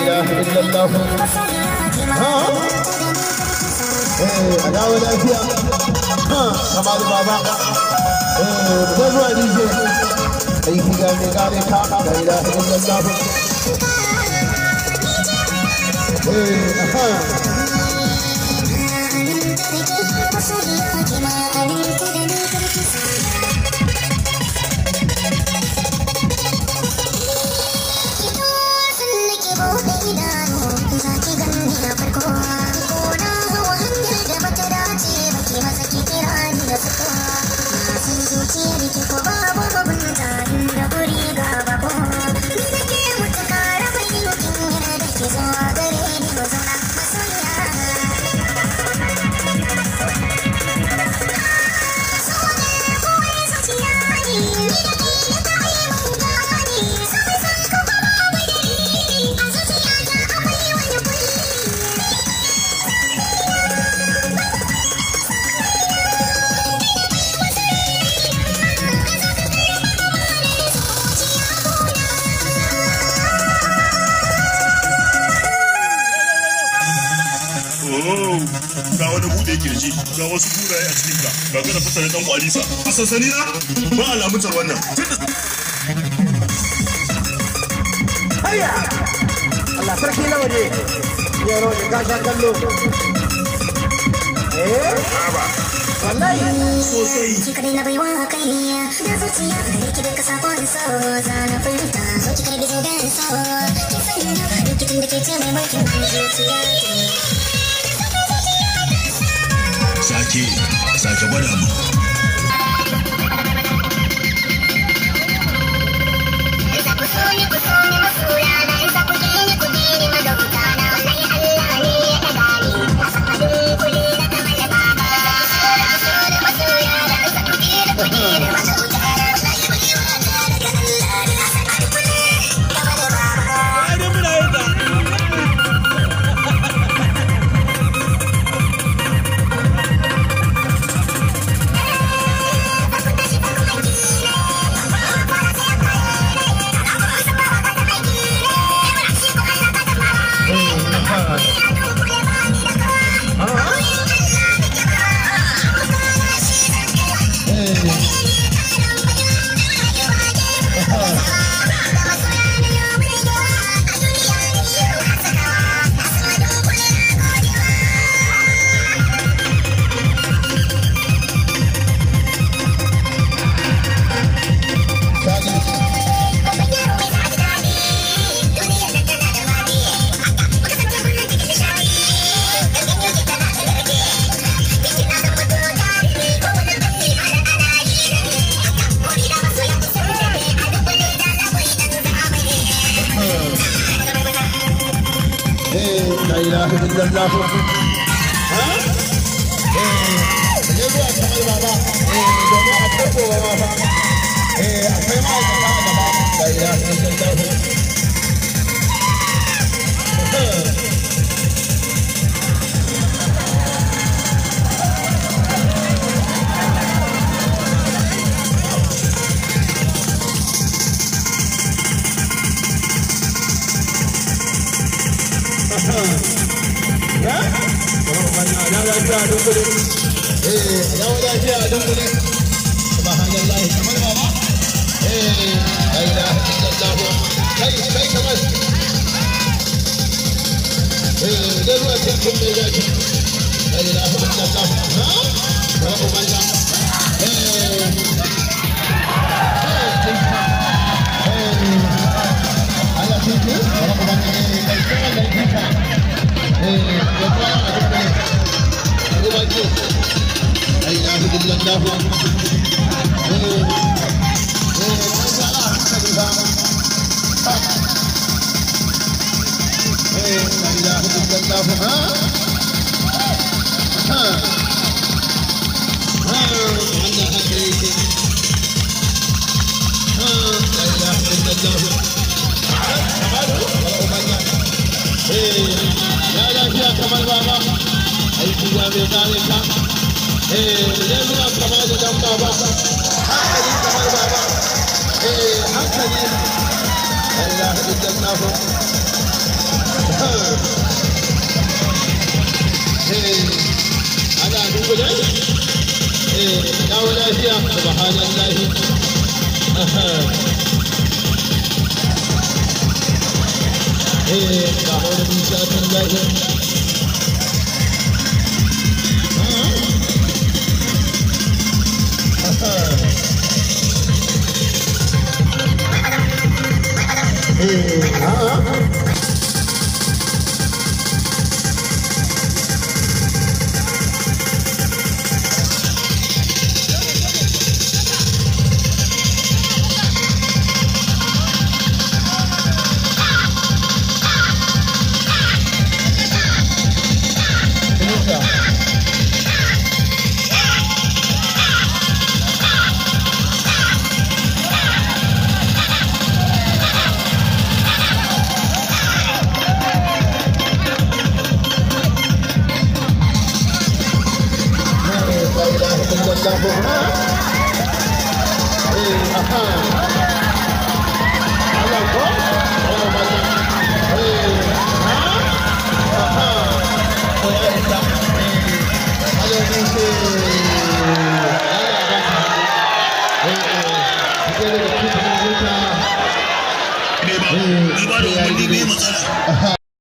Ilaha illallah. Ha, eh, a dawo lafiya. Ha, kamar baba. Eh, ta zuwa DJ. Aiki ga mai gare ka. La ilaha illallah. Eh, aha. Oh, ga wani bude kirji, ga wasu kuraye a cikin ka, ga kada fasalin dan kwalisa. A sansani na ba alamutar wannan. Hayya! Allah sarki na waje. Yaro ne ka sha kallo. Eh? Wallahi. Sosai. Ki kadai na baiwa kai da zuciya gare ki duka sakon so zana furta, so ki karbi zoben so ki sanya rikicin da ke ce mai mulkin zuciya. Sake, sake gwada mu. Isa ku so ni, ku so ni masoya na, isa ku ki ni, ku bi ni magauta na, wallahi Allah ne ya ɗaga ni a san abin kuli na kamar baba. Ku so ni masoya na, isa ku ki ni, ku bi ni magauta na, wallahi baiwa ta daga Allah ne a san abin kuli kamar baba. Ai dai muna yin ta. Eh, la ilaha illallah. Ha? Eh, je zuwa kamar baba. Eh, domin akwai gobe ma fa. Eh, akwai ma'aikata a gaba. La ilaha illallah. Ya? Na lafiya a dunkule. Eh, dawo lafiya a dunkule. Subhanallah, kamar baba. Eh, la ilaha illallah. Kai, kai kamar. Eh, da zuwa cikin mai zaki. La ilaha illallah. Ha? Bara ubanna. Eh. Eh. Allah cikin, bara ubanna ne kai kuma da kika. Eh, ya fara a dunkule. Abu La ilaha illallah. Eh, eh, kan sa a hankali ba. Eh, la ilaha illallah. Ha? Ha. Ha, wannan haka yake. Ha, la ilaha illallah. Kamalu, wala ubanna. Eh, ya lafiya kamar baba. Aiki ya mai kare ka. Eh, ya zuwa kamalu dan baba. Hankali kamar baba. Eh, hankali. La ilaha illallah. Aha. Eh, ana dunkule? Eh, dawo lafiya, subhanallahi. Aha. Eh, ga wani Musa tallahi. Aha. Eh, aha. Musa. La ilaha illallah. Eh, aha.